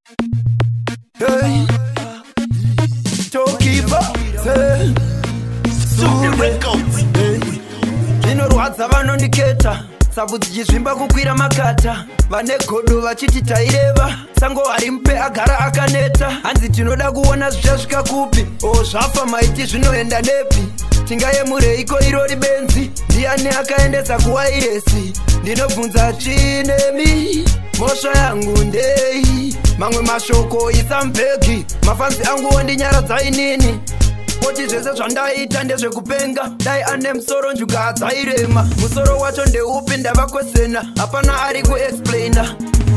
Hey, Tokipa, hey, Sule, hey. Zvinorwadza vanondiketa, sabvu dzichizvimba kukwira makata. Vane godo vachiti taireva, sango harimupe agara akaneta. Hanzi tinoda kuona zvichasvika kupi, o zvafa maiti zvinoenda nepi. Tingayemureiko irori benzi, ndiani akaendesa kuwairesi? Ndinobvunza chinemi, mhosva yangu ndei? Mamwe mashoko isamubhegi, mafanzi angu ondinyaradza inini. Oti zvese zvandaita ndezvekupenga, dai ane musoro njuga dzairema. Musoro wacho ndeupi ndavakwesena, hapana ari kuexplaina.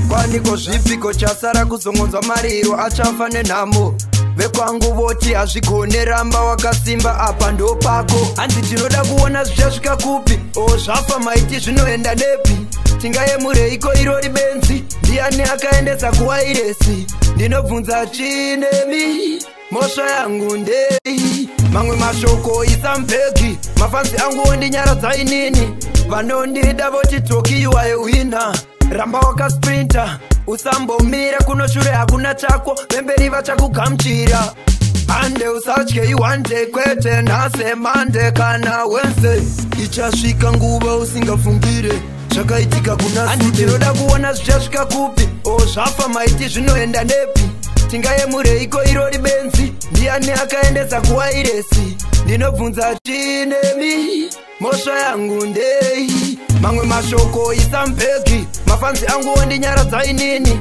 Kwaniko zvipiko chasara kuzongonzwa mariro achafa nenhamo. Vekwangu voti hazvigone, ramba wakasimba apa ndopako. Hanzi tinoda kuona zvichasvika kupi, o zvafa maiti zvinoenda nepi. Tingayemureiko irori benzi, ndiani akaendesa kuwairesi? Ndinobvunza chinemi, mhosva yangu ndei? Mamwe mashoko isamubhegi, mafanzi angu ondinyaradza inini. Vanondida voti Toki you are a winner, ramba wakasprinta usambomira, kunoshure hakuna chako, vemberi vachakugamuchira. Ande usatye iwande, kwete nhase mande kana Wednesday. Ichasvika nguva usingafungire zvakaitika kuna. Handi tinoda kuona zvichasvika kupi, o zvafa maiti zvinoenda nepi. Tingayemureiko irori benzi, ndiani akaendesa kuwairesi? Ndinobvunza chinemi, mhosva yangu ndei? Mamwe mashoko isamubhegi, mafanzi angu ondinyaradza inini.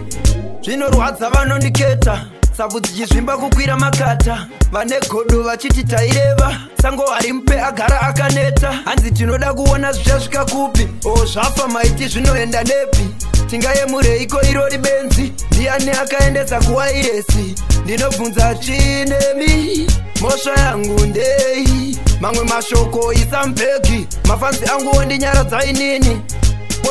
Zvinorwadza vanondiketa, sabvu dzichizvimba kukwira makata. Vane godo vachiti taireva, sango harimupe agara akaneta. Hanzi tinoda kuona zvichasvika kupi, o zvafa maiti zvinoenda nepi. Tingayemureiko irori benzi, ndiani akaendesa kuwairesi? Ndinobvunza chinemi, mhosva yangu ndei? Mamwe mashoko isamubhegi, mafanzi angu ondinyaradza inini.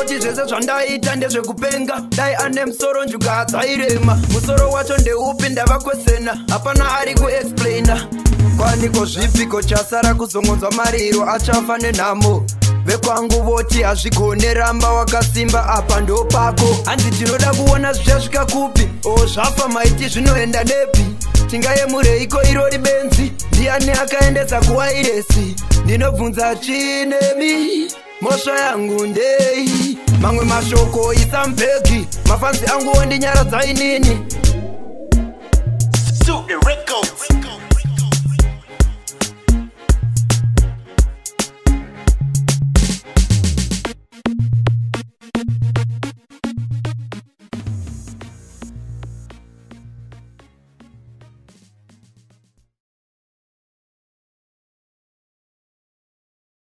Oti zvese zvandaita ndezvekupenga, dai ane musoro njuga dzairema. Musoro wacho ndeupi ndavakwesena, hapana ari kuexplaina. Kwaniko zvipiko chasara kuzongonzwa mariro achafa nenhamo. Vekwangu voti hazvigone, ramba wakasimba apa ndopako. Hanzi tinoda kuona zvichasvika kupi, o zvafa maiti zvinoenda nepi. Tingayemureiko irori benzi, ndiani akaendesa kuwairesi? Ndinobvunza chinemi, mhosva yangu ndei? Mamwe mashoko isamubhegi, mafanzi angu ondinyaradza inini. Suit the records.